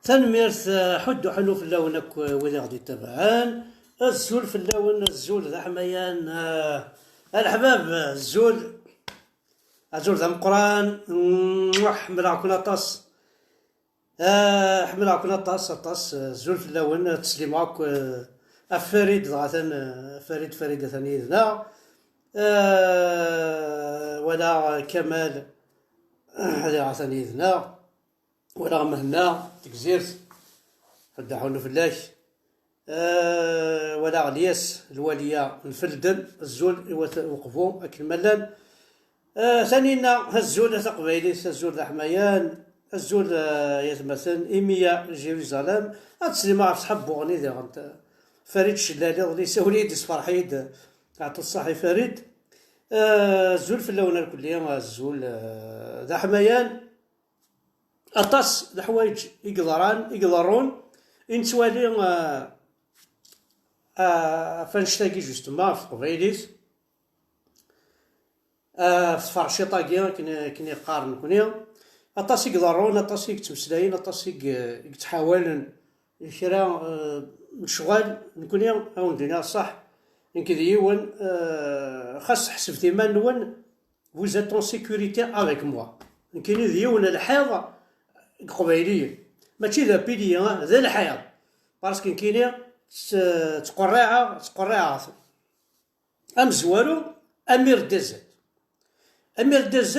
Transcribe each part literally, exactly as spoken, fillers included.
Tanemmirt, eh, ḥudd uḥellu fell-awen akk, eh, wid i ɣ-d-ittabaɛen. Azul fell-awen, azul d aḥmayan, eh, a leḥbab, azul. Azul d ameqqran. Mwah, ḥemmleɣ-ken aṭas. Eh, ḥemmleɣ-ken aṭas, aṭas. Eh, azul fell-awen, eh, tteslimeɣ akk, eh, ɣef Farid, dɣa atan, eh, Farid, Farid atan yid-neɣ. Eh, wala Kamal, eh, atan yid-neɣ. Walaɣ Mhenna Tegzirt, ḥedd aḥunnu fell-ak. Eh, walaɣ Lyas, lwaliya n Felden, azul i wat Uqbu akken ma llan. Eh, Taninna, azul a taqbaylit, azul d aḥmayan, azul, eh, yatmaten, Imiya Jérusalem, ad teslim ɣef tḥebbuɣ-nni diɣen. Farid Cellali, iḍelli isawel-iyi-d, isferḥ-iyi-d, ɛṭi ṣṣaḥ i Farid. Eh, azul fell-awen irkelli, azul, eh, d aḥmayan. Aṭas n leḥwayeǧ i yeḍran, i iḍerrun, i nettwali, eh, eh, ɣef annect-agi, justement, ɣef teqbaylit, eh, ɣef tferciṭ-agi, akken, akken i qqaren nekni. Aṭas i iḍerrun, aṭas i yettmeslayen, aṭas i ye-, i yettḥawalen kra, eh, n ccɣel. Nekni, ad wen-d-iniɣ ṣṣeḥ, nekk d yiwen, eh, xas ḥesbet iman-nwen, vous êtes en sécurité avec moi. Nekkini d yiwen n lḥiḍ deg Iqbayliyen. Mačči d apilier, d lḥiḍ. Parce que nekkini s-, ttqerriɛeɣ, ttqerriɛeɣ-ten. Amezwaru, Amir D Z. Amir D Z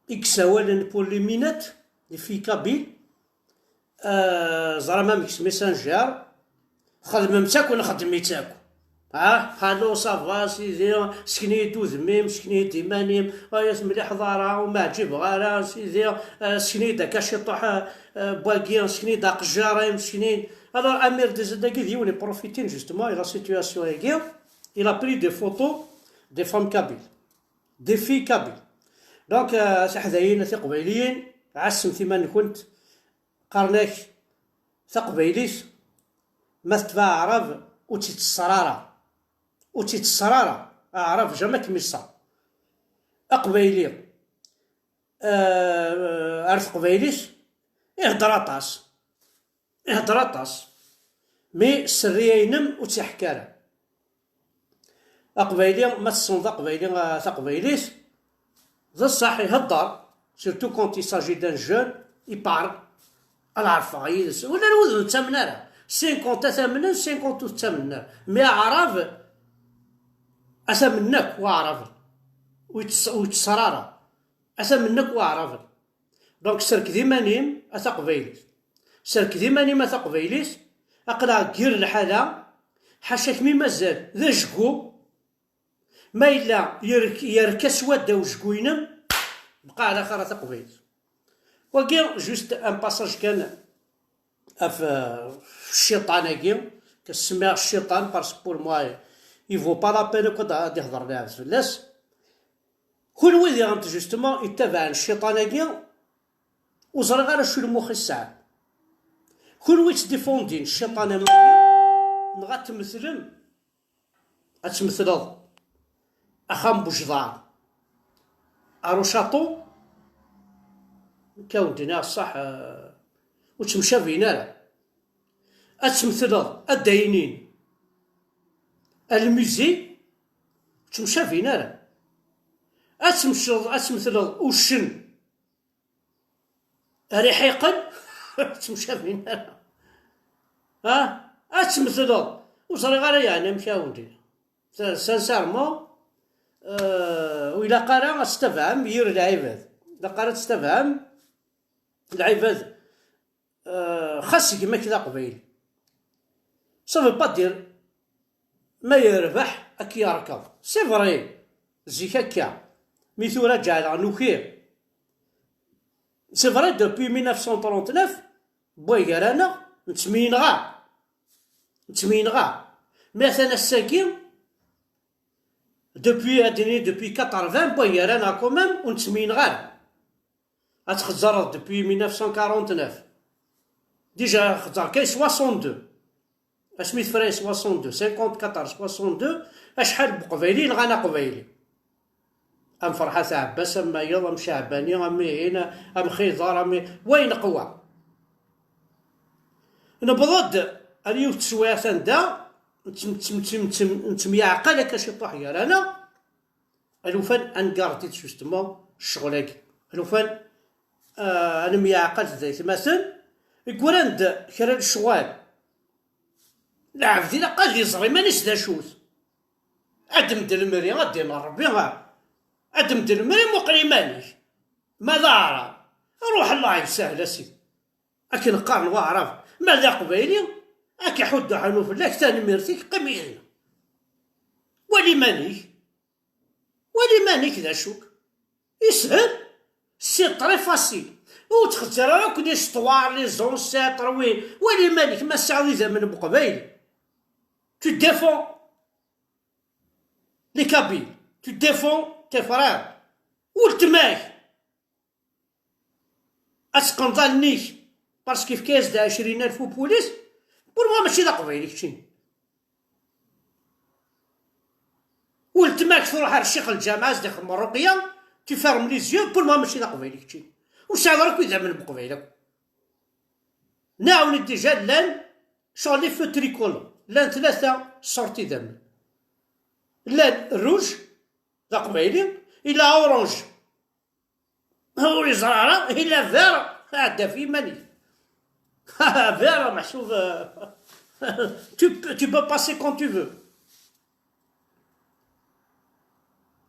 i yessawalen pour les minettes, les filles kabyles. Euh, ẓram amek s Messenger, xedmem-tt akk, nxeddem-itt akk. Ah, allô, ça va, sidi, sken-iyi-d udem-im, sken-iyi-d iman-im, ay at mliḥ ḍara, ur m-ɛǧibeɣ ara, sidi, euh, sken-iyi-d akka ciṭuḥ, euh, n wagi, sken-iyi-d aqejjar-im, sken-iyi-d. Alors, Amir D Z-agi d yiwen iprofitin, justement, i la situation-agi, il a pris des photos des femmes kabyles, des filles kabyles. Donc, euh, tiḥdayin, tiqbayliyin, ɛassemt iman-nkent, qqaren-ak taqbaylit, ma tetbeɛ aɛrab, ur tt-itteṣṣer ara. Ur tt-itteṣṣer ara. Aɛrab jamais kem-iṣṣer. Aqbayli, euh, ar teqbaylit, ihedder aṭas. Ihedder aṭas. Mi sserriya-inem ur tt-iḥekk ara. Aqbayli, ma tessneḍ aqbayli, ah, taqbaylit, d ṣṣeḥ ihedder, surtout quand il s'agit d'un jeune, il parle. Ad ɛerfeɣ yid-s. Ula d wid ur ttamen ara. Cinquante ad t-amnen, cinquante ur t-ttamnen ara. Mi aɛrab, ad t-amnen akk waɛraben. Ur yetteṣ-, ur yetteṣṣer ara. Ad t-amnen akk waɛraben. Donc, serked iman-im, a taqbaylit. Serked iman-im, a taqbaylit. Aql-aɣ deg yir lḥala, ḥaca-k mi mazal d ajgu, ma yella yerk-, yerka s wadda ujgu-inem, bqa ɛla xir, a taqbaylit. Wagi, juste un passage kan ɣef, euh, cciṭan-agi, ka semmiɣ cciṭan, parce que pour moi, il vaut pas la peine akk ad, ad ihḍer lɛebd fell-as. Kunwi diɣen, justement, ittabaɛen cciṭan-agi, ur ẓriɣ ara acu lmux i sɛan. Kunwi yettdifundin cciṭan am wagi, neɣ ad tmetlem, ad tmetleḍ axxam n Bujḍar ar ucaṭu, nekk ad wen-d-iniɣ ṣṣeḥ, eh, ur ttemcabin ara. Ad tmetleḍ addaynin, almuzi, ur ttemcabin ara. Ad tmetleḍ, ad tmetleḍ uccen, ar iḥiqen, ur ttemcabin ara. Ha? Ad tmetleḍ. Ur ẓriɣ ara yeɛni amek ara wen-d-iniɣ. Sincèrement, euh, ur ilaq ara ad tettabaɛem yir lɛibad. Ilaq ara ad tettabaɛem lɛibad, euh, xas gma-k d aqbayli. Ça veut pas dire ma yerbeḥ ad k-yerkeḍ. C'est vrai, zik akka. Mi tura ǧeɛleɣ nuki. C'est vrai, depuis mille neuf cent trente-neuf, wway gar-aneɣ, nettemyenɣa. Nettemyenɣa. Mi atan ass-agi, depuis, ad d-nini, depuis quatre-vingts, wway gar-aneɣ quand même, ur nettemyenɣa ara. Ad txezzreḍ depuis mille neuf cent quarante-neuf. Déjà, xezzreɣ kay soixante-deux. Asmi tefra soixante-deux, cinquante-quatre, soixante-deux, acḥal n Uqbayli yenɣan Aqbayli. Am Ferḥat Ɛebbas, am Mayeḍ, am Ceɛbani, am Mihin, am Xider, am i-, wayen qwa. Newweḍ-d ar yiwet teswiɛt anda nettem-, nettem-, nettem-, nettemyeɛqal akka ciṭuḥ gar-aneɣ, alufan ad ngardi justement ccɣel-agi. Alufan, ah, ad nemyeɛqal d aytmaten, i yuran-d kra n lecɣal. Lɛebd ilaq ad iẓer iman-is d acu-t. Ad d-md lemri, ad d-ineɣ Rebbi, ah. Ad d-md lemri, muqel iman-ik. Ma d aɛrab, ruḥ, Allah yessahel a sidi. Akken qqaren waɛrab, ma d aqbayli, ad k-iḥudd uḥanu fell-ak, tanemmirt-ik, qqim yid-neɣ. Wali iman-ik. Wali iman-ik d acu-k. Yeshel. C'est très facile. Ur ttxezzir ara akk l'histoire, les ancêtres, wi. Wali iman-ik, ma tesɛiḍ idammen n Uqbayli. Tu défends les Kabyles. Tu défends tes frères. Weltma-k. Ad teqqneḍ allen-ik parce que yefka-yas-d ɛecrin alef upulis. Pour moi mačči d aqbayli keččini. Weltma-k tṛuḥ ar ccix lǧameɛ, ad s-d-ixdem ṛṛuqya, tu fermes les yeux, pour moi mačči d aqbayli keččini. Ur tesɛiḍ ara akk idammen n Leqbayel akk. Nɛawen-d déjà llan ccɣel les feux tricolores. Llan tlata sortes idammen. Llan rouge, d aqbayli, illa orange. Ur yeẓra ara, illa vert, ɛedda ɣef yiman-ik. Vert, meḥsub, euh, tu, tu peux passer quand tu veux.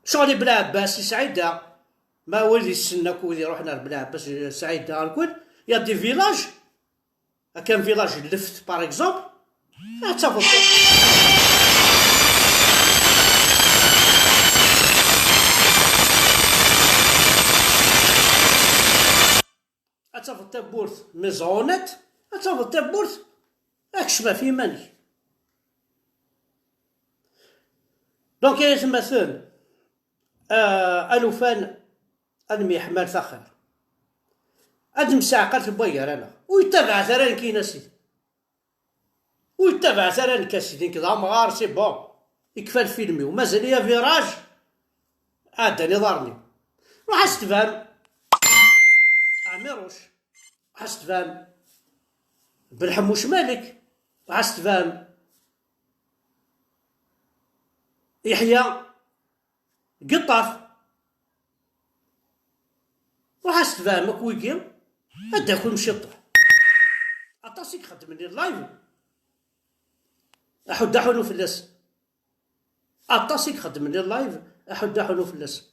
Ccɣel i Belɛebbas, i Sɛida, ma wid yessen akk, wid iruḥen ar Belɛebbas, Sɛida, akk, il y a des villages, akken village n Left, par exemple, ad tafeḍ, ad tafeḍ tawwurt maisonnette, ad tafeḍ tawwurt, ad kecmeɣ ɣef yiman-ik. Donc, ay atmaten, ah, alufan, ad nemyeḥmal taxir. Ad nemseɛqal tewwa gar-aneɣ. Ur yettabaɛet ara nekk, a sidi. Ur yettabaɛet ara nekk, a sidi. Nekk d amɣar, c'est bon. Ikfa lfilm-iw. Mazal-iyi aviraj. Ɛeddan iḍarren-iw. Ruḥ ad s-tebɛem Ɛmiruc. Ruḥ ad s-tebɛem Belḥemmuc Malek. Ruḥ ad s-tebɛem Yeḥya Geṭṭaf. Ruḥ ad s-tebɛem akk wigi, ad d-takwem ciṭuḥ. Aṭas i ixeddmen di live, aḥuddu aḥunu fell-asen. Aṭas i ixeddmen di live, aḥuddu aḥunu fell-asen.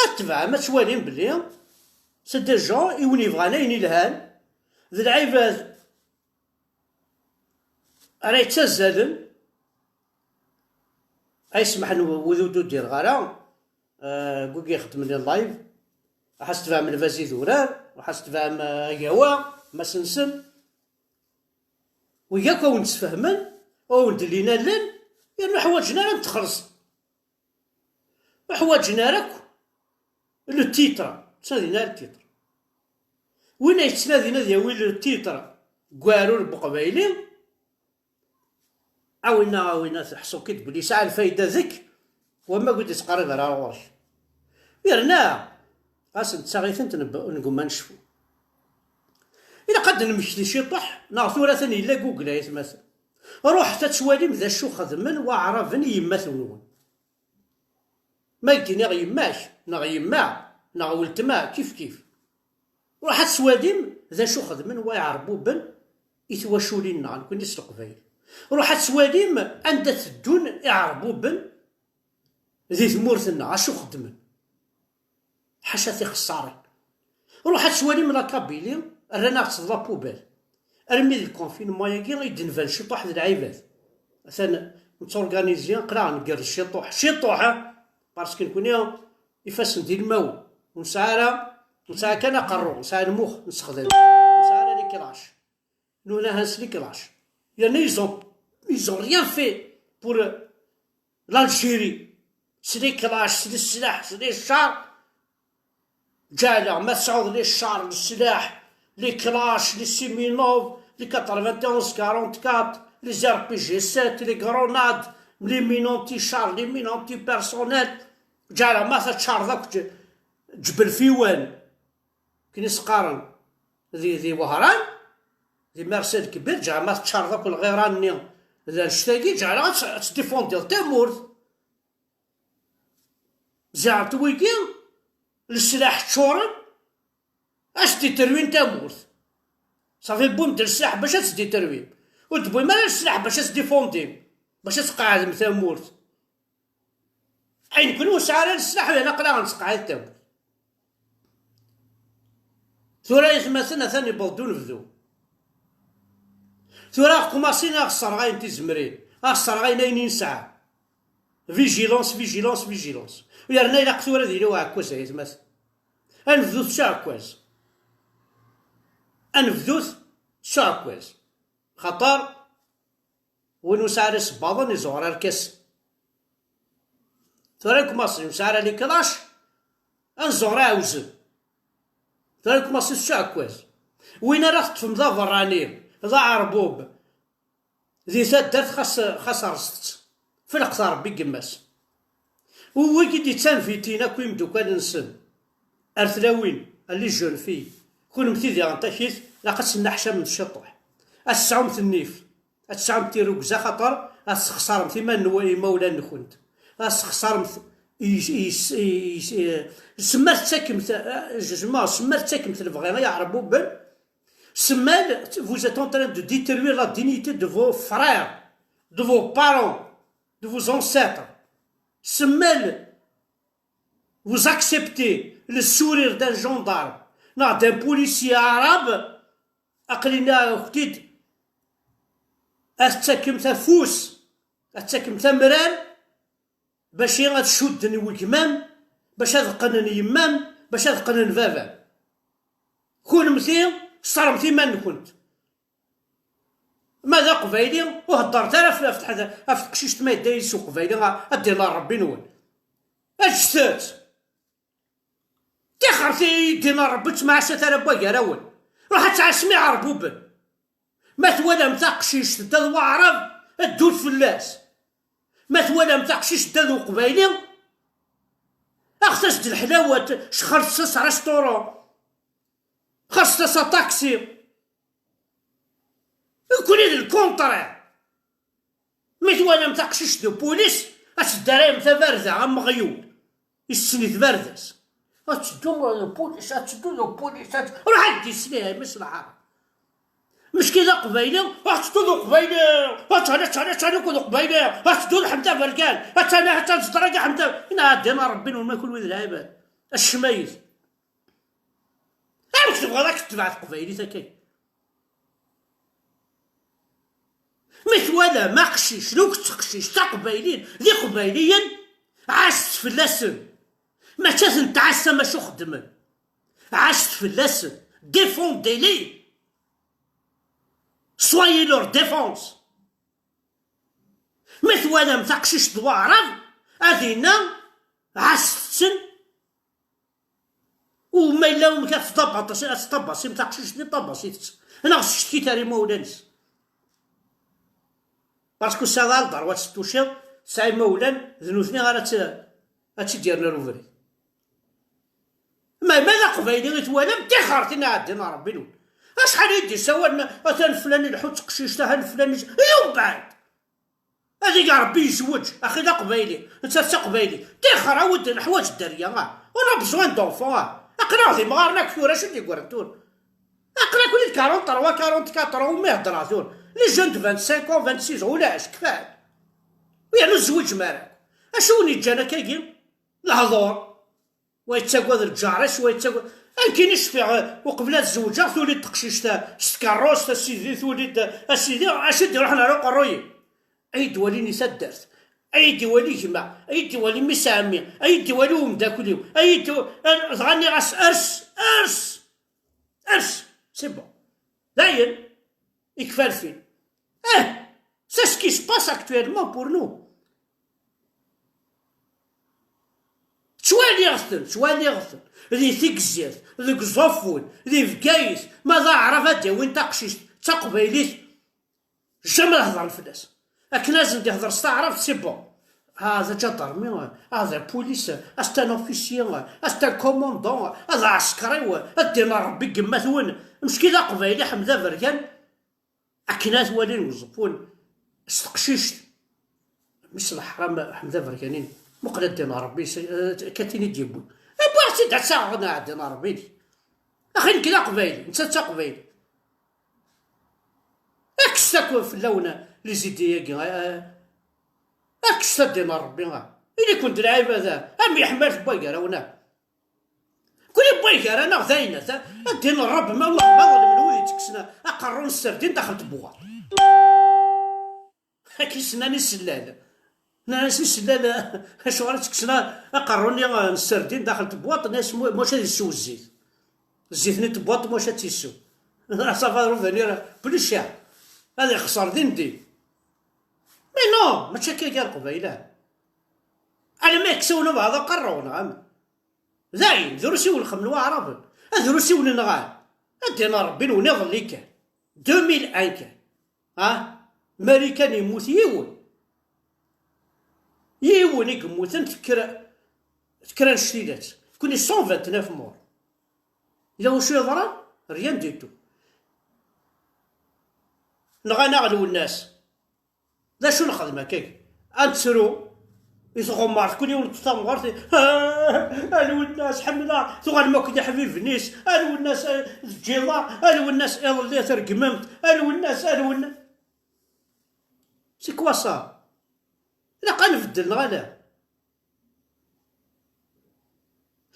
Ad tebɛem, ad twalim belli c'est des gens i wen-yebɣan ayen ilhan, d lɛibad ara yettazzalen, ay smaḥen w-, wid ur d-udireɣ ara, eh, deg wigi ixeddmen di live, ruḥ ad s-tebɛem lbaz idurar, ruḥ ad s-tebɛem, eh, agawa, masensen. Wigi akk a wen-d-sfehmen, a wen-d-llin allen, yerna ḥwaǧen ara ad txellṣem. Ur ḥwaǧen ara akk le titre, ur ttnadin ara le titre. Win ay yettnadin ad yawi le titre deg uɛrur n Uqbayli, a winna, a winna, teḥṣu-k-id belli yesɛa lfayda deg wamma ur d-yettqerrib ara ɣur-k. Yerna, ɣas nettaɣ-itent neb-, negumma necfu. Ilaq ad d-nemmekti ciṭuḥ, neɣ tura atan yella Google, ay atmaten. Ruḥet ad twalim d acu xedmen waɛraben i yemma-twen-nwen. Ma d-iniɣ yemma-k, neɣ yemma, neɣ weltma, kif kif. Ruḥ ad twalim d acu xedmen waɛerbuben i twaculin-nneɣ, nekkni s Leqbayel. Ruḥ ad twalim anda teddun iɛerbuben di tmurt-nneɣ, acu xeddmen. Ḥaca tixeṣṣarin. Ruḥ ad twalim la Kabylie, rran-aɣ-tt d la poubelle. Armi d le confinement-agi i d-nban ciṭuḥ d lɛibad. Atan netturganizi, aql-aɣ ngerrez ciṭuḥ. Ciṭuḥ, hein? Parce que nekkni ifassen d ilmawen. Ur nesɛi ara, nesɛa kan aqerru, nesɛa lmux, nessexdam. Ur nesɛi ara les clashs. Nous, on a les clashs. Yerna ils ont, ils ont rien fait pour, euh, l'Algérie. C'est les clashs, c'est les سلاح, c'est les chars. Ǧeɛleɣ ma tesɛuḍ les chars, les سلاح, les clashs, les Semenov, les quatre-vingt-onze quarante-quatre, les R P G sept, les grenades, les mines anti-chars, les mines anti-personnel. Ǧeɛleɣ ma teččareḍ akk ǧ-, ǧbel fiwan. Akken i s-qqaren di, di Wehran, Di Marseille kbir, ǧeɛma teččareḍ akk lɣira-nni d annect-agi, ǧeɛleɣ ad tt-, ad tdifundiḍ tamurt. Ǧeɛlet wigi, leslaḥ ččuren, ad s-d-iterwin tamurt. Safi, tewwim-d leslaḥ bac ad s-d-iterwim. Ur tewwim ara leslaḥ bac ad s-difundim, bac ad tqeɛdem tamurt. Ayen kun ur sɛi ara leslaḥ, ur ilaq ara ad nesqeɛɛed tamurt. Tura aytmaten atan yewweḍ-d unebdu. Tura aɣ-kumasin aɣ-sserɣayen tizemrin, aɣ-sserɣayen ayen i nesɛa. Vigilance, vigilance, vigilance. Yerna ilaq tura ad yili uɛekkaz, ay atmaten. Ad nebdut s uɛekkaz. Ad nebdut s uɛekkaz. Xaṭer win ur nesɛi ara isebbaḍen, izuɣer arkas. Tura nekk ma ur nesɛi ara likrac, ad nzuɣer iɛewzen. Tura nekk ma s uɛekkaz. Win ara teṭṭfem d aberrani, d aɛerbub, di taddart xas, xas rẓet-tt. Felqet Rebbi deg yemma-s. U wigi d-yettanvitin akk imeddukal-nsen ar tlawin, les jeunes filles, kunemti diɣen takit, ilaq ad tenneḥcamemt ciṭuḥ. Ad tesɛumt nnif, ad tesɛumt tirrugza, xaṭer ad tesxeṣremt iman-nwen, imawlan-nkent. Ad tesxeṣremt i, i, i, i, semma tettakemt, eh, jugement, semma tettakemt lebɣi i iɛerbuben, semma vous êtes en train de détruire la dignité de vos frères, de vos parents, de vos ancêtres. Semma vous acceptez le sourire d'un gendarme neɣ d'un policier arabe, aql-i nniɣ-ak-t-id, ad tettakemt afus, ad tettakemt amrar, bac ad cudden wegmam, bac ad qqnen yemma-m, bac ad qqnen baba-m. Kunemti tesserɣemt iman-nkent. Ma d aqbayli, ur heddret ara ɣef, ɣef, ɣef teqcict ma yedda yis uqbayli, a, ad d-ineɣ Rebbi-nwen. Ǧǧet-tt! Tixret i d-ineɣ Rebbi, ur ttmɛacat ara n wagar-awen. Ruḥ ad tɛasem iɛerbuben. Ma twalam taqcict tedda d waɛrab, ddut fell-as. Ma twalam taqcict tedda d uqbayli, aɣet-as-d lḥelawat, xerset-as restaurant, xerset-as aṭaksi. Nekkni d lkunṭri. Mi twalam taqcict d upulis, ad teddarayem tabarda am uɣyul, issen i tbarda-s. Ad teddu d upulis, ad teddu d upulis, ad, ruḥ ad d-islihim s lɛar. Mecki d aqbayli, ad teddu d uqbayli, ad tɛni, ad tɛni, ad tɛni akked uqbayli, ad teddu d Ḥemd Aberkan, ad tɛni, ad tɛni, ad tɛni, Ḥemd Aberkan. Ina ɛeddi a Rebbi-nwen ma kunwi d lɛibad. Acmayet. Amek tebɣiḍ ad k-tetbeɛ teqbaylit akka? Mi twalam aqcic, lewk d teqcict, d taqbaylit, d iqbayliyen, ɛasset fell-asen. Mačči ad ten-tɛassem acu xeddmen. Ɛasset fell-asen. Défendez-les. Soyez leur défense. Mi twalam taqcict d waɛrab, ad inna, ɛasset-ten. U ma yella wamek ad tḍabaṭ-, ad tḍabasim taqcict-nni, ḍabasit-tt. Neɣ scetkit ar imawlan-is. Parce que tesɛiḍ ara lḍerwa ad tt-tuciḍ, tesɛa imawlan, d nutni ara tt-, ad tt-id-yerren ar ubrid. Ma, ma d aqbayli i twalam, tixret i nɛeddi n Rebbi-nwen. Acḥal i d-isawalen, atan flan ileḥḥu d teqcict, atan flan is-, i umbeɛd! Ad ig Rebbi yezweǧ, axi d aqbayli, netta d taqbayli. Tixer, awi-d, neḥwaǧ dderya, ah. On a besoin d'enfants, ah. Aql-aɣ d imɣaren akk tura, acu d-yeggran tura? Aql-aken-id quarante-trois, quarante-quatre ans, umi heddreɣ tura. Les jeunes de vingt-cinq ans, vingt-six ans, ulac, kfan. Yernu tzewǧem ara. Acu wen-yeǧǧan akkagi? Lehdur. Wa yettagad lǧar-is, wa yettagad. Akken i cfiɣ, eh, uqbel ad zewǧeɣ, tuli-d teqcict, eh, s tkeṛṛust, a sidi, tuli-d, eh, a sidi, acu d-iruḥen ar uqerruy-iw? Ay d-walin i taddart, ay d-iwali gma, ay d-iwali mmi-s ɛemmi, ay d-iwali umeddakel-iw, ay d-, eh, dɣa nniɣ-as, ers, ers, ers, c'est bon. Dayen, ikfa lfil. Eh, c'est ce qui se passe actuellement pour nous. Ttwaliɣ-ten, ttwaliɣ-ten di Tigzirt, deg Uẓeffun, di Bgayet, ma d aɛrab ad d-yawin taqcict d taqbaylit, jamais ad hedren fell-as. Akken ad sen-d-ihder s taɛrabt, c'est bon. Ah, d aǧadarmi, ah, d apulis, ah, c'est un officier, ah, c'est un commandant, ah, d aɛeskriw, ah, ddin Rebbi deg yemma-twen. Mecki d aqbayli, Ḥmed Aberkan, Akken ad walin uẓeffun s teqcict, mmi-s n leḥram Ḥmed Aberkani, muqel a ddin n Ṛebbi, s-, eh, katin i d-yewwi. Wwiɣ-tt-id ad tt-aɣeɣ, neɣ a ddin n Ṛebbi. Axi nekk d aqbayli, nettat d taqbaylit. Kkset akk fell-awen les idées-agi, eh, kkset a ddin n Ṛebbi, ah. Ili-ken-d lɛibad, ah, am yeḥmar n wagaraw-nneɣ. Kul n wagaraw-nneɣ d ayen, a ddin n Ṛebbi, ma Allah, ma ḍelmen wid ittekksen aqerru n sserdin daxel tebwaṭ. Akken s-nnan isellal. Nnan-as isellal, acuɣer i ttekksen aqerru-nni n sserdin daxel tebwaṭ, nnan-as mu-, maca ad isew zzit. Zzit-nni n tebwaṭ, maca ad tt-isew. Ça va revenir plus cher. Ad ixṣer din din. Mais non, mačči akka i Leqbayel. Alamma yekkes-awen ubeɛḍ aqerru, neɣ amek? Dayen, drus i welxem n Waɛraben. Ad drus i wen-nɣan. Ad d-iniɣ Ṛebbi-nwen iḍelli kan. Deux mille un kan. Ha? Marikan yemmut yiwen. Yiwen i yemmuten tekker, tekker annect-ilat. Kenni cent vingt-neuf morts. Yella wacu yeḍran? Rien du tout. Nɣan-aɣ Lwennas. D acu nexdem akkagi? Ad nettru i tɣemmart, kul yiwen ṭṭef tamɣart, a Lwennas ḥemmleɣ, tuɣalem akk d iḥbiben-is, a Lwennas, eh, teǧǧiḍ-aɣ, a Lwennas iḍelli tregmem-t, a Lwennas, a Lwennas. C'est quoi ça? Ilaq ad nbeddel neɣ ala?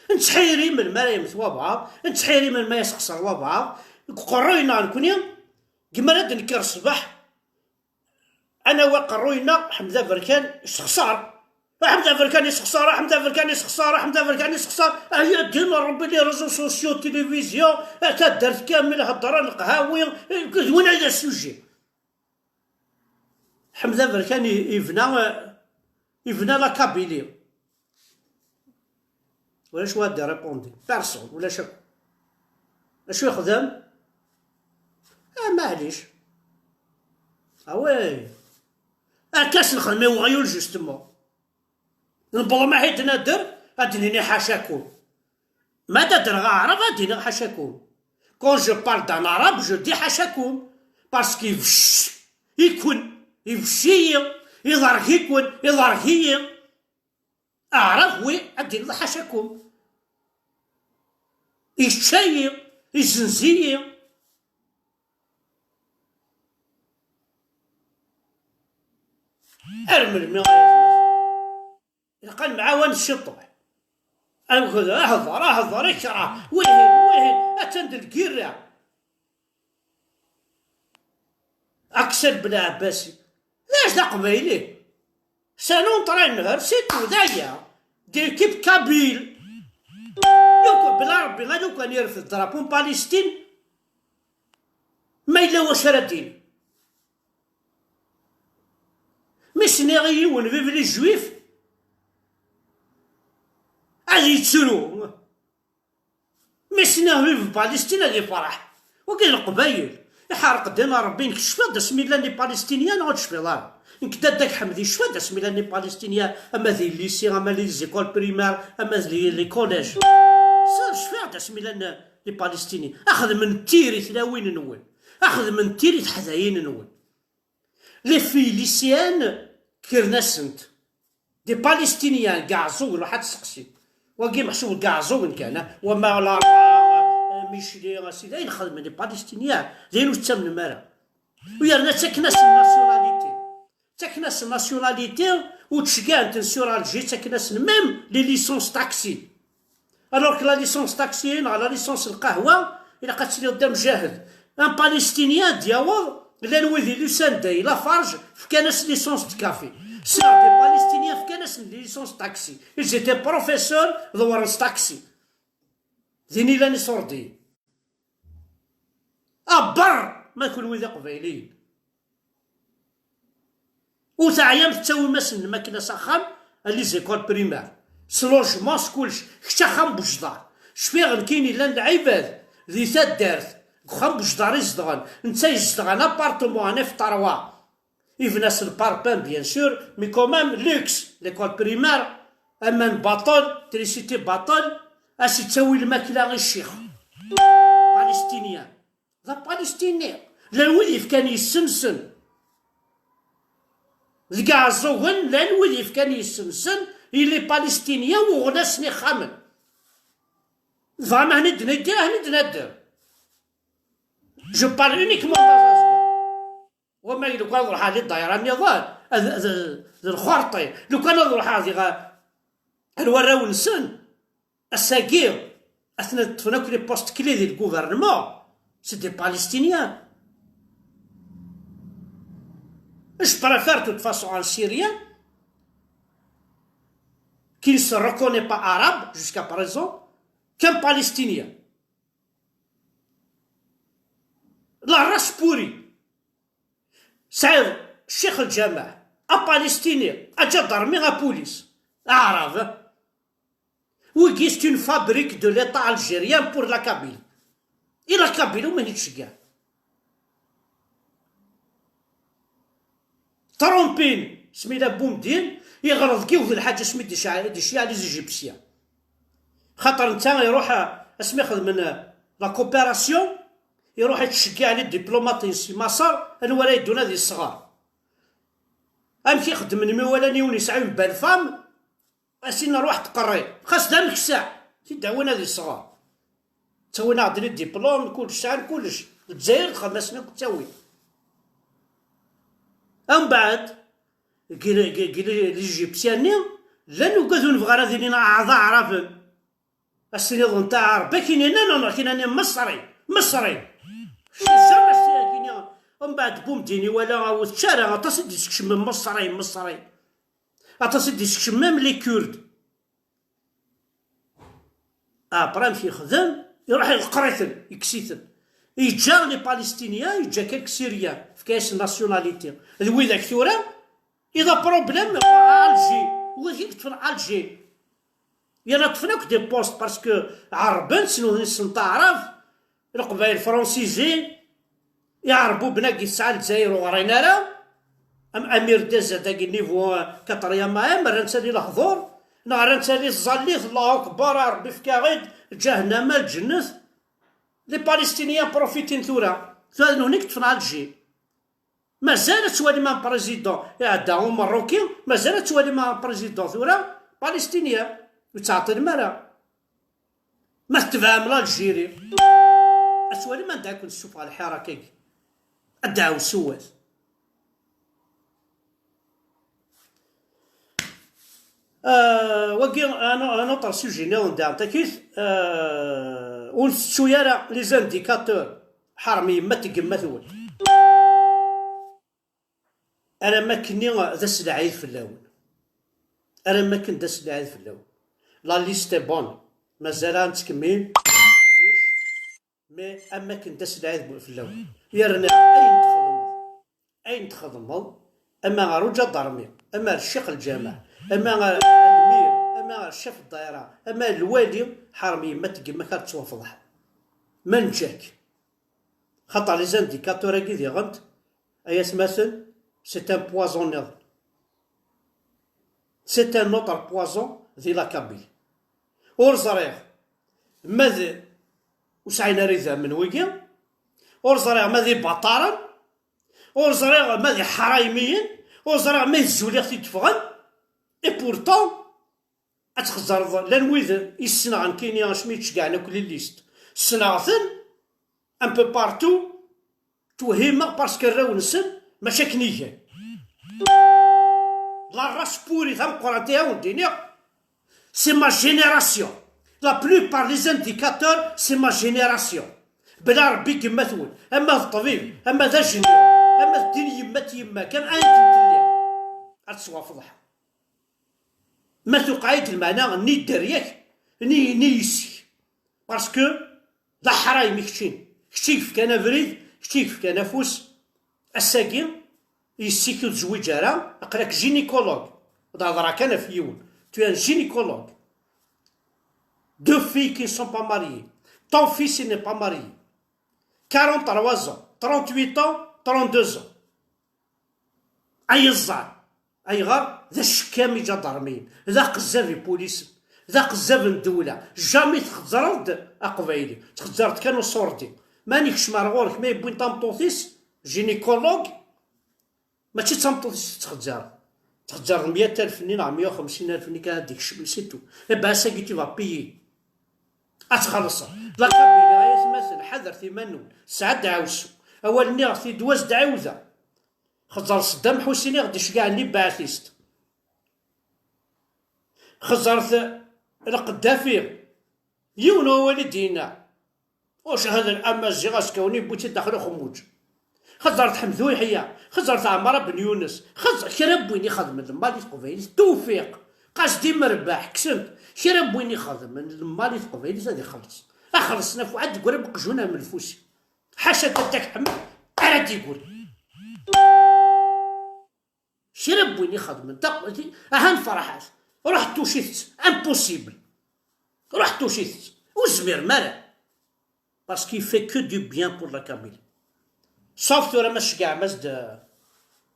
Nettḥiri melmi ara yemmet wabɛaḍ, nettḥiri melmi ara yesxeṣer wabɛaḍ, deg uqerruy-nneɣ nekni, deg mi ara d-nekker ṣṣbeḥ, ad nawi aqerruy-nneɣ, Ḥmed Aberkan, yessexṣer. Ḥmed Aberkan yessexṣer, Ḥmed Aberkan yessexṣer, Ḥmed Aberkan yessexṣer. Aya ddin n Ṛebbi, les réseaux sociaux, télévision, taddart kamel heddren, leqhawi, d win ay d asujet. Ḥmed Aberkan i-, ibna, ibna la Kabylie. Ulac wa d-irépondre. Personne, ulac akk. Acu yexdem? Ah, maɛlic. Ah ouais. Akka s-nexdem i weɣyul, justement. Newweḍ ma ḥid nader, ad d-nini ḥacakum. Ma d adreɣ aɛrab, ad d-iniɣ ḥacakum. Quand je parle d'un arabe, je dis ḥacakum. Parce que ibecc-iken, ibecc-iyi, iḍerg-iken, iḍerg-iyi. Aɛrab, oui, ad d-iniḍ ḥacakum. Yečča-yi, izenz-iyi. Ar melmi ay atmaten? Ilaq ad nemɛawan ciṭuḥ. Amgud, ahḍer, ahḍer, ikreh, wihin, wihin, atan d lgirra. Aksel Belɛebbasi. D acu d aqbayli? C'est un entraîneur, c'est tout, d aya. D l'équipe kabyle. Lukan, bla Rebbi, a lukan yerfed drapeau n Palestine, ma yella wacu ara d-yini. Mi s-nniɣ i yiwen vive les juifs, ad yettru. Mi s-nniɣ vive Palestine, ad yefreḥ. Wagi d Leqbayel. Iḥerq ddin n Rebbi, nekk cfiɣ-d asmi llan les Palestiniens neɣ ur tecfiḍ ara? Nekk dadda-k Ḥemdi, cfiɣ-d asmi llan les Palestiniens, ama di lycée, ama di les écoles primaires, ama di les, les collèges. Sir, cfiɣ-d asmi llan les Palestiniens. Axedmen tiri tlawin-nwen. Axedmen tiri teḥdayin-nwen. Les filles lycéennes kkren-asent. Des Palestiniens, deg Iɛeẓẓugen, ruḥ ad testeqsi. Wagi meḥsub deg Iɛeẓẓugen kan, ah, wama la, ah, Micli, a sidi, ayen xedmen les Palestiniens, d ayen ur tettamnem ara. U yerna ttaken-asen nationalité. Ttaken-asen nationalité, u ttceggɛen-ten sur Alger, ttaken-asen même les licences taxi. Alors que la licence taxi neɣ la licence lqahwa, ilaq ad tiliḍ d amjahed. Un Palestinien ad d-yaweḍ, llan wid i Lusanda, i Lafarge, fkan-as licence de café. Sɛiɣ des Palestiniens fkan-asen licence taxi. Ils étaient professeurs, ḍewren s taxi. Din i llan iṣurdiyen. Abber ma kunwi d Iqbayliyen. Ur teɛyam tettawim-asen lmakla s axxam, a les écoles primaires, s logement, s kullec. Kečč axxam n wejdaṛ. Cfiɣ nekkini llan lɛibad di taddart, deg uxxam n wejdaṛ i zedɣen. Netta yezdeɣ un appartement, un F trois. Yebna-s le parpaing, bien sûr, mais quand même, luxe. L'école primaire, aman baṭel, trisiti baṭel, a s-ittawi lmakla i ccix. Palestinien. D apalestini. Llan wid yefkan yessensen. Deg Iɛeẓẓugen llan wid yefkan yessensen i les Palestiniens, uɣen-asen ixxamen. Dɣa ma hni d-nedder, hni d-nedder. Je parle uniquement d Azazga. Wama lukan ad ruḥeɣ di ddayra nniḍen, d, d, d lxerṭi. Lukan ad ruḥeɣ diɣ ar warraw-nsen, ass-agi, atnan ṭṭfen akk les postes clés di le gouvernement, c'est des Palestiniens. Je préfère de toute façon un Syrien qui ne se reconnaît pas arabe jusqu'à présent qu'un Palestinien. La race pourrie. Tesɛiḍ Ccix Lǧameɛ, apalestini, aǧadarmi, apulis, aɛrab. Wigi, c'est une fabrique de l'État algérien pour la Kabylie. Et la Kabylie, umi i tettceggiɛ? Trompin, Smila Boumdine, yeɣleḍ deg yiwet n lḥaǧa asmi d-icɛel, d-icɛel les Égyptiens. Xaṭer netta iruḥ, asmi xedmen la coopération, iruḥ yettceggiɛ les diplomates si Maṣer, anwa ara yeddun ad yesɣer. Amek i xeddmen mi walan yiwen yesɛa une belle femme, asin ruḥ tqerri, xas d ameksa, t-id-awin ad yesɣer. Ttawin-aɣ-d les diplômes, kullec sɛan kullec. Lezzayer txedm-asen akk ttawin. Ambeɛd, deg, deg, deg les Égyptiens-nni, llan ugad ur nebɣi ara ad inin aɛḍa Aɛraben. Ad s-tiniḍ netta Aɛreb, ad k-inin, non, non, non, ad k-inin Meṣri, Meṣri. Jamais s-, ad k-inin, mbeɛd Bumdini wala, ur tečči ara, aṭas i d-yeskecmen Meṣri, Meṣri. Aṭas i d-yeskecmen même les Kurdes. Après amek yexdem, iruḥ iḍeqqer-iten, yekkes-iten. Yeǧǧa les Palestiniens, yeǧǧa quelques Syriens, yefka-yasen nationalité. D widak tura, i d aproblème ɣer Alger. Widak i yeṭṭfen Alger. Yerna ṭṭfen akk des postes, parce que Ɛerben, ssnen, ssnen taɛrabt, Leqbayel francisin, Iɛerbuben-agi tesɛa Lezzayer ur ɣrin ara, am Amir Dezza dagi niveau quatrième A M, rran-tt ali lehdur, neɣ rran-tt ali tẓallit, Allahu Akbar, a Rebbi efk-aɣ-id ǧahennama, lǧennet. Les Palestiniens profitin tura, tura d nutni i yeṭṭfen Alger. Mazal ad twalim un président iɛedda Umeṛṛuki, mazal ad twalim un président tura palestinien, ur ttɛeṭṭilem ara. Ma tetebɛem l'Algérie, ad twalim anda i ken-tessufeɣ lḥirak-agi. Ad d-ɛawsewat. Euh, wagi, un, un autre sujet niḍen daɣen takit, euh, ur ntettu ara les indicateurs, ḥerm yemma-t deg yemma-twen. Alamma akkenni d aselɛid fell-awen. Alamma akken d aselɛid fell-awen. La liste est bonne. Mazal ad nettkemmil. Mais am akken d aselɛid bu-, fell-awen. Yerna ayen txedmeḍ, ayen txedmeḍ, ama ɣer uǧadarmi, ama ɣer ccix lǧameɛ, ama ɣer lmir, ama ɣer ccaf ddayra, ama lwali, ḥerm yemma-t deg yemma-k ad tettwafḍeḥ. Ma neǧǧa-k. Xaṭer les indicateurs-agi diɣen, ay atmaten, c'est un poison niḍen. C'est un autre poison di la Kabylie. Ur ẓriɣ ma d ur sɛin ara idammen wigi, ur ẓriɣ ma d ibaṭaren, ur ẓriɣ ma d iḥraymiyen, ur ẓriɣ ma d zuliɣ t-id-ffɣen, et pourtant, ad txeẓẓreḍ, llan wid i ssneɣ nekkini asmi ttceggɛen akk les listes. Ssneɣ-ten un peu partout, twehhimeɣ parce que arraw-nsen mačči akken i gan. La race pourrie tameqqrant i awen-d-iniɣ, c'est ma génération. La plupart les indicateurs, c'est ma génération. Bla Rebbi deg yemma-twen, ama d ṭṭbib, ama d ajenyur, ama d ddin yemma-t yemma-k, am ayen telliḍ, ad tettwafḍeḥ. Ma tuqeɛ-id lmeɛna nni dderya-k, nni, nni yes-k. Parce que d aḥraymi keččini. Kečč i yefkan abrid, kečč i yefkan afus. Ass-agi, yes-k ur tezwiǧ ara, aql-ak gynécologue. Ad hedreɣ kan ɣef yiwen. Tu es un gynécologue. Deux filles qui ne sont pas mariées. Ton fils, il n'est pas marié. Quarante-trois ans, trente-huit ans, trente-deux ans. Ay iẓẓan! Ayɣer? D acekkam iǧadarmiyen, d aqezzab ipulisen, d aqezzab n ddewla. Jamais txezzreḍ-d aqbayli, txezzreḍ kan uṣurdi. Ma nekcem ar ɣur-k, ma yewwin tameṭṭut-is, gynécologue, mačči d tameṭṭut i tettxezzar. Tettxezzar meyya alef-nni neɣ meyya u xemsin alef-nni kan ad d-ikcem, c'est tout. Eh ben, ass-agi tu vas payer. Ad txellṣeḍ. La Kabylie, ay atmaten, ḥadret iman-nwen. Tesɛa ddeɛwessu. Awal nniɣ-t-id, wa s ddeɛwda. Xeẓẓer Saddam Ḥusin i ɣ-d-iceggɛen les baathistes. Xeẓret Lqeddafi. Yiwen wawal i d-yenna. Ucahad amaziɣ azekka-nni yewwi-tt-id daxel uxemmuǧ. Xeẓret Ḥemdu Yeḥya, xeẓret Ɛmara Ben Yunes, xeẓ-, kra n win ixedmen lmal i teqbaylit, tewfiq, Qasdim Rbaḥ, kksen-t, kra n win ixedmen lmal i teqbaylit ad ixelleṣ. Ad xellṣen ɣef uɛad deg wara n uqjun am lfusi. Ḥaca Tadak Ḥmed ara d-igul. Kra n win ixedmen taqbaylit, ahan ferḥat. Ruḥ tucit-tt, impossible. Ruḥ tucit-tt. Ur zmiren ara. Parce qu'il fait que du bien pour la Kabylie. Sauf tura ma tceggɛem-as-d, euh,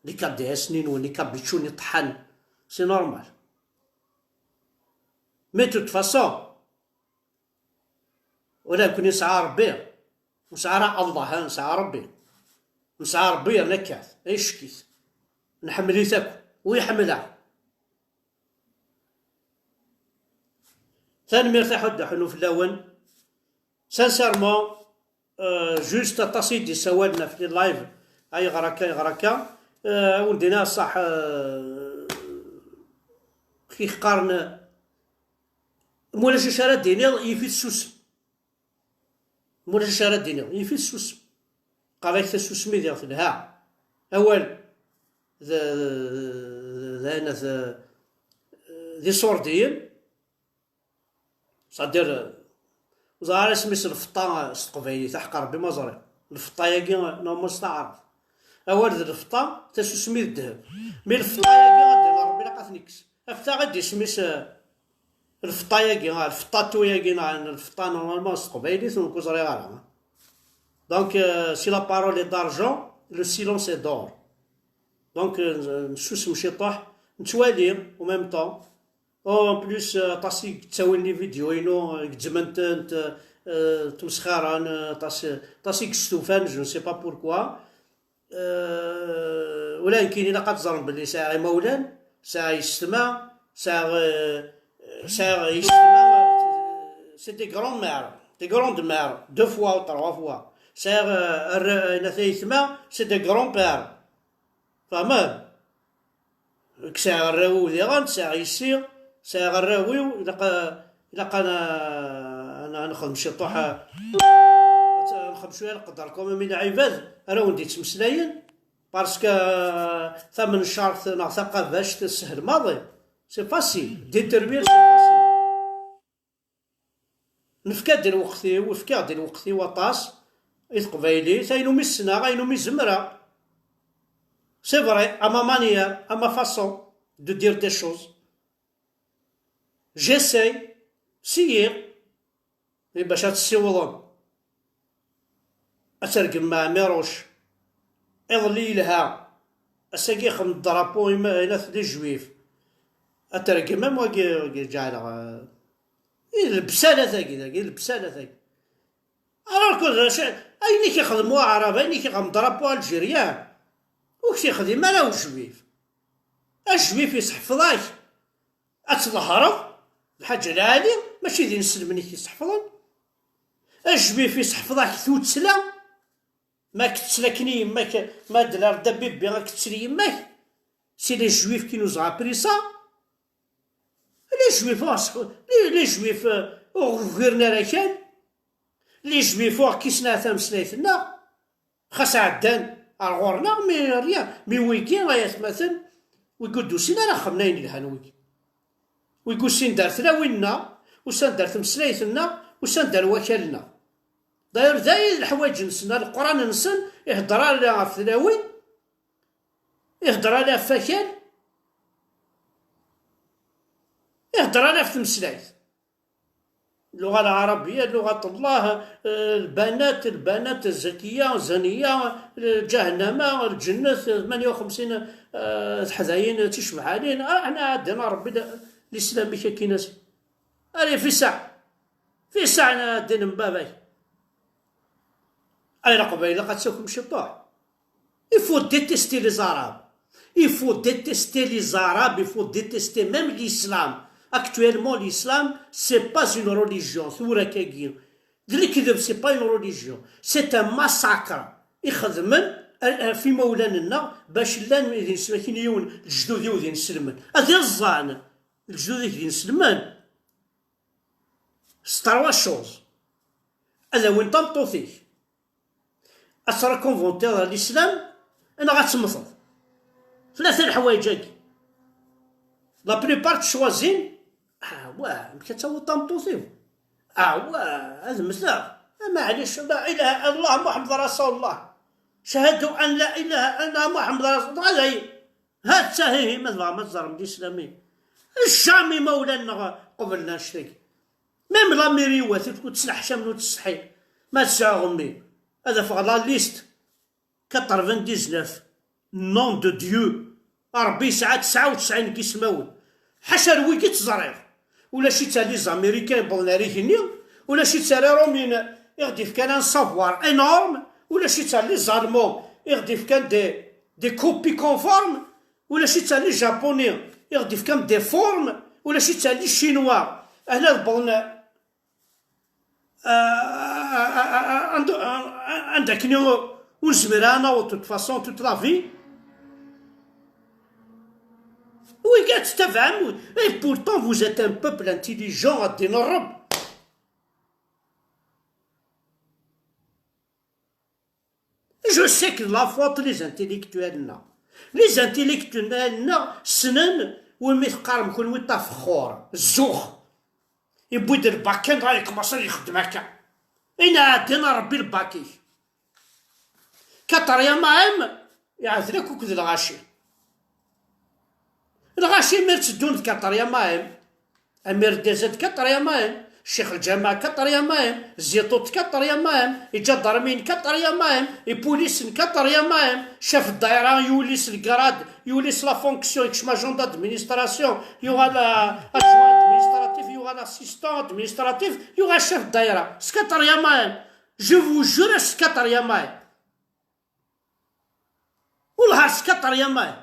les K D S-nni-nwen, les Kabitchou-nni ṭṭḥan. C'est normal. Mais de toute façon, ula d nekkni nesɛa Rebbi. Ur nesɛi ara Allah, ha, nesɛa Rebbi. Nesɛa Rebbi yerna kkat, ay ccek-it. Nḥemmel-it akk, u iḥemmel-aɣ. Tanemmirt a Ḥud Ḥunu fell-awen. Sincèrement, euh, juste aṭas i d-yessawalen ɣef les lives, ayɣer akka, ayɣer akka. Euh, ur d-iniɣ ṣṣeḥ, euh, kif qqaren, ma ulac acu ara d-iniḍ, yif-it susem. Ma ulac acu ara d-iniḍ, yif-it susem. Qqar-ak tasusmi diɣ telha. Awal d, d, d, d, d iṣurdiyen. C'est-à-dire, ur ẓriɣ ara isem-is lfeṭṭa s teqbaylit, aḥeqq Rebbi ma ẓriɣ. Lfeṭṭa-yagi, normalement, s taɛrabt. Awal d lfeṭṭa, tasusmi d ddheb. Mi lfeṭṭa-yagi, ad d-iniɣ Rebbi, ilaq ad ten-ikkes. Afet-aɣ-id isem-is, eh, lfeṭṭa-yagi, ah, lfeṭṭatu-yagi, neɣ lfeṭṭa, normalement, s teqbaylit, ur nekk ur ẓriɣ ara. Donc, euh, si la parole est d'argent, le silence est d'or. Donc, euh, nessusem ciṭuḥ, nettwali, en même temps. Oh, en plus, euh, aṭas i yettawin les vidéos-inu, euh, gezzmen-tent, euh, ttmesxiṛen, euh, aṭas, aṭas i yestufan, je ne sais pas pourquoi. Euh, ula d nekkini ilaq ad teẓrem belli sɛiɣ imawlan, sɛiɣ yessetma, sɛiɣ, euh, sɛiɣ yessetma, euh, c'est des grands-mères, des grandes-mères, deux fois ou trois fois. Sɛiɣ, euh, arra-, euh, aytma, c'est des grands-pères. Tfehmem? Nekk sɛiɣ arraw-iw diɣen, sɛiɣ yessi, sɛiɣ arraw-iw, ilaq, ilaq ad, ad, ad nexdem ciṭuḥ, ad nexdem cwiya lqedder, quand même, i lɛibad ara wen-d-yettmeslayen, parce que tamencart neɣ taqabact teshel maḍi, c'est facile, détruire, c'est facile. Nefka-d lweqt-iw, fkiɣ-d lweqt-iw aṭas i teqbaylit, ayen umi ssneɣ, ayen umi zemreɣ. C'est vrai, à ma manière, à ma façon de dire des choses. J'essaie, syiɣ, i bac ad tessiwḍem. Ad tergem Ɛmiruc. Iḍelli yelha. Ass-agi ixdem drapeau ima-, inat les juifs. Ad tergem am wagi, wagi ǧeɛleɣ, eh, i lebsala tagi, tagi, lebsala tagi. Alors que d acu, ayen i k-ixdem waɛrab, ayen i k-ixdem drapeau algérien, ur k-t-ixdim ara ujuif. Ajuif iseḥfeḍ-ak ad tḍehreḍ lḥaǧa lɛali, mačči d inselmen i k-iseḥfḍen. Ajuif iseḥfeḍ-ak tuttla, ma k-tettla akken i yemma-k, ma d larda bébé ad k-tettli yemma-k. C'est les juifs qui nous ont appris ça. Les juifs, les, les juifs, euh, ur ugiren ara kan. Les juifs ur kkisen ara tameslayt-nneɣ. Xas ɛeddan ar ɣur-neɣ, mais rien. Mais wigi, ay atmaten, wigi ur d-usin ara xedmen ayen yelhan wigi. Wigi usin-d ar tlawin-nneɣ, usan-d ar tmeslayt-nneɣ, usan-d ar wakal-nneɣ. D'ailleurs, d ay d leḥwayeǧ-nsen, Leqran-nsen ihedder ala ɣef tlawin, ihedder ala ɣef wakal, ihedder ala ɣef tmeslayt. اللغة العربية، لغة الله، آه، البنات، البنات الزكية، زانية، آه، جهنم، آه، الجنة، آه، ثمانية وخمسين، آه، تحذاين، آه، تشبعانين. آه، احنا عندنا ربي ل-، الإسلام كي ناس. أري في ساعة. في ساعة أنا الدين مبابي. أي رقبة إلا قد سوكم شطوح. Il faut détester les Arabes. Il faut détester les Arabes, il faut détester même l'islam. Actuellement, l'islam, c'est pas une religion. Tura kagi, d lekdeb, c'est pas une religion. C'est un massacre. Ixedmen ɣef imawlan-nneɣ bac llan d inesmaken yiwen lejdud-iw d inselmen. Ad iẓẓan lejdud-ik d inselmen. C'est trois choses. Ad awin tameṭṭut-ik. Ad tt-reconvertir ɣer l'islam, neɣ ad temmteḍ. Tlata leḥwayeǧ-agi. La plupart ttcwazin, ah, wa, amek ad tawiḍ tameṭṭut-iw? Ah, wa, ad mteɣ. Ah, maɛlic, la ilaha illallah Muḥemmed Rasulullah. Cahadu an la ilaha illallah Muḥemmed Rasulullah. Dɣa dayen. Ha-tt-a ihi, ma tebɣam ad teẓrem l'islam-iw. Jamais imawlan-nneɣ qeblen annect-agi. Même la mairie, ur tt-, ur tt-sneḥcamen, ur tt-sseḥin. Ma tesɛa ɣemmi, ad afeɣ la liste quatre-vingt-dix-neuf. Nom de Dieu. Ṛebbi yesɛa tesɛa u tesɛin n yismawen. Ḥaca ar wigi tt-ẓriɣ. Ulac-itt ar les Américains yewwḍen ar igenni, ulac-itt ar Iṛumyen i ɣ-d-yefkan un savoir énorme, ulac-itt ar les Allemands i ɣ-d-yefkan des, des copies conformes, ulac-itt ar les Japonais i ɣ-d-yefkan des formes, ulac-itt ar les Chinois. Ahna wwḍen, ah, ah, ah, ah, anda, ah, ah, anda akken ur nezmir ara ad naweḍ, de toute façon, toute la vie. Wigad tettabaɛem, et pourtant vous êtes un peuple intelligent, a ddin Ṛebb. Je sais que la faute les intellectuels-nneɣ. Les intellectuels-nneɣ ssnen win mi teqqarem kunwi tafexxur, zzux. Yewwi-d lbak kan dɣa yekmaṣ ad ixeddem akka. Inɛeddi a Ṛebbi lbak-ik. Kaṭer ya maɛem, iɛedel akk akked lɣaci. Lɣaci mi tteddun d kaṭer ya maɛem. Amir Deza d quatre-vingt-un, Ccix Lǧameɛ quatre-vingt-un, Ziṭut quatre-vingt-un, iǧadarmiyen quatre-vingt-un, ipulisen quatre-vingt-un, chef ddayra yuli s lgrad, yuli s la fonction, yekcem agent d'administration, yuɣal, euh, adjoint administratif, yuɣal assistant administratif, yuɣal chef ddayra. S quatre-vingt-un, je vous jure, s quatre-vingt-un. Wellah ar skaṭer ya mahi.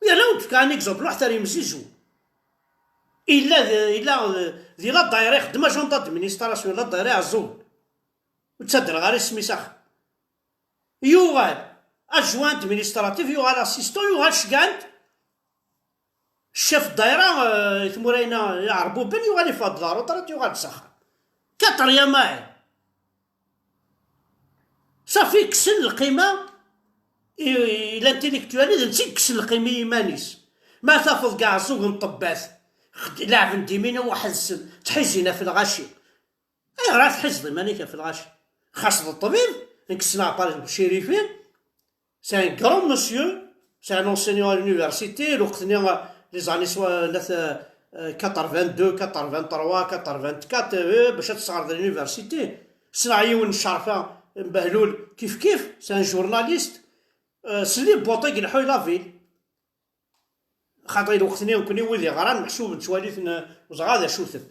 Yerna ur d-fkiɣ un exemple, ruḥet ar yemzizu. Illa d, illa d, di la daïra ixeddem agent d'administration, la daïra iɛeẓẓugen. Ur ttadreɣ ara isem-is axir. Yuɣal adjoint administratif, yuɣal assistant, yuɣal cegɛen-t. Chef ddayra, eh, i tmura-ina iɛerbuben, yuɣal yeffeɣ-d d la retraite, yuɣal-d s axxam. Quatre ya mahi. Safi, kksen lqima i, i l'intellectuel, d netta i yekksen lqima i yiman-is. Ma tafeḍ deg Ɛeẓẓug n Ṭebbat, xed-, leɛben dimina waḥed-sen, ttḥizzin ɣef lɣaci. Ayɣer ara tḥizzeḍ iman-ik ɣef lɣaci? Xas d ṭṭbib, nekk ssneɣ par exemple Cirifi, c'est un grand monsieur, c'est un enseignant à l'université, lweqt-nni, les années soi-, quatre-vingt-deux, quatre-vingt-trois, quatre-vingt-quatre, euh, bac ad tesɣer di l'université. Ssneɣ yiwen n Ccerfa, Behlul, kif kif, c'est un journaliste. Euh, sli bwaṭi deg leḥu la ville. Xaṭi lweqt-nni nekkni wid yeɣran meḥsub nettwali-ten, ur ẓriɣ d acu-ten.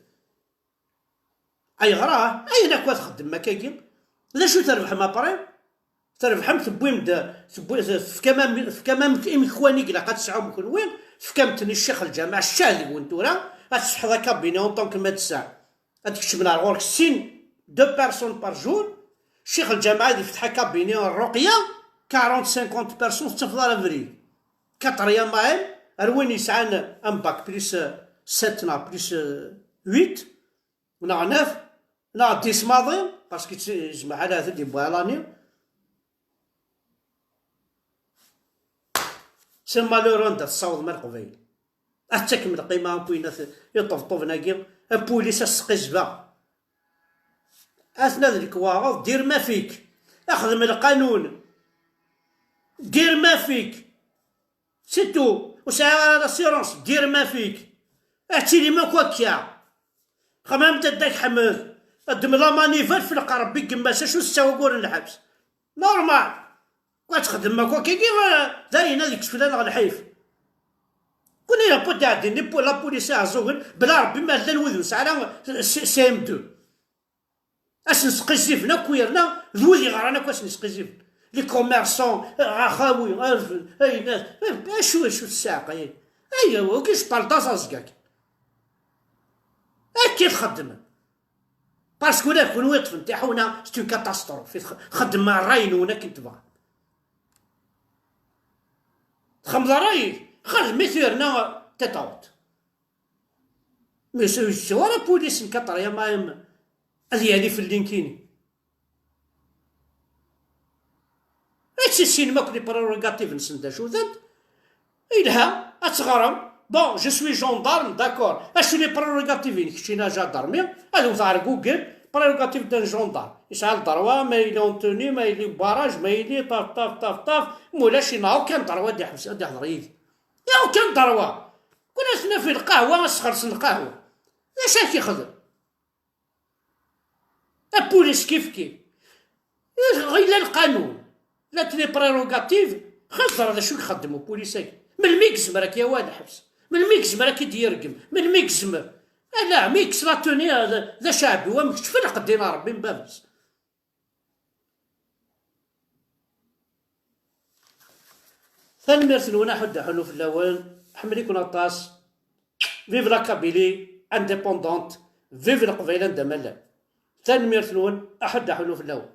Ayɣer? Ayen akk ad txeddmem akkagi, d acu trebḥem après? Trebḥem, tewwim-d, tewwi-, tefkam am-, tefkam am-, imekwan i ilaq ad tesɛum kenwi, tefkam-ten i ccix lǧameɛ, ccah deg-wen tura, ad tesfeḥeḍ akabinet en tant que médecin. Ad d-kecmen ar ɣur-k sin, deux personnes par jour. Ccix lǧameɛ ad ifteḥ akabinet n ṛṛuqya, quarante, cinquante personnes, tettafeḍ ara abrid. Quatre ya mahi, ar win yesɛan un bac plus, euh, sept neɣ plus, euh, huit, neɣ neuf, neɣ dix maḍi, parce que yezmer ad d-yewwi à l'année. C'est malheureux anda tessawḍem a Leqbayel. Ad tettakem lqima akk-inna iṭebṭuben-agi, apulis ad s-sqizbeɣ. Aten-a d lekwaɣeḍ, dir ma fik. Xdem lqanun. Dir ma fik. C'est tout. Ur sɛiɣ ara l'assurance. Dir ma fik. Ad tilim akk akka. Xemmemt a Dda Ḥmed. Xdem la manivelle f lqerb i yemma-s, acu tettawi ugur n lḥebs? Normal. Ad txedmem akk akkagi, d ayen ad ikkes fell-aneɣ lḥif. Kuni la put iɛeddin, la police iɛeẓẓugen, bla Rebbi ma llan wid ur nesɛi ara C M deux. Ad sen-sqizziben akk yerna d wid yeɣran akk ad sen-sqizziben. Les commerçants, axawi, aynas, acu, acu tesɛeqay? Ayaw, ok, je parle dans un zgak. Akka i txeddmem. Parce que ula d kunwi yeṭṭfen tiḥuna, c'est une catastrophe. Txeddmem ṛṛay-nwen akken tebɣam. Txedmeḍ ṛṛay-ik, xdem-it yerna tête haute. Mais ur yettu ara pulis n quatrième A M ad yali fell-i nekkini. Ad tissinem akk les prérogatives-nsen d acu-tent. Yelha, ad teɣrem. Bon, je suis gendarme, d'accord. Acu les prérogatives-inek keččini a gendarme? Ad wteɣ ar Google, prérogatives d'un gendarme. Yesɛa le droit, ma yili en tenue, ma yili barrage, ma yili taf, taf, taf, taf. Ma ulac, il n'a aucun droit ad iḥbes, ad ihḍer yid-i. Il n'a aucun droit. Kul ass naf lqahwa, ad sxelṣen lqahwa. D acu ad k-ixdem? Apulis kif kif. Ɣila lqanun, la les prérogatives, xas ẓer d acu i ixeddem upulis-agi. Melmi i yezmer ad k-yawi ɣer lḥebs? Melmi i yezmer ad k-id-yergem? Melmi i yezmer? Ala, mi yekkes la tenue d, d aceɛbi, wa mkečč f lqedd-in Ṛebbi n baba-s. Tanemmirt-nwen, aḥuddu aḥunnu fell-awen. Ḥemmel-iken aṭas. Vive la Kabylie indépendante. Vive Leqbayel anda ma llan. Tanemmirt-nwen, aḥuddu aḥunnu fell-awen.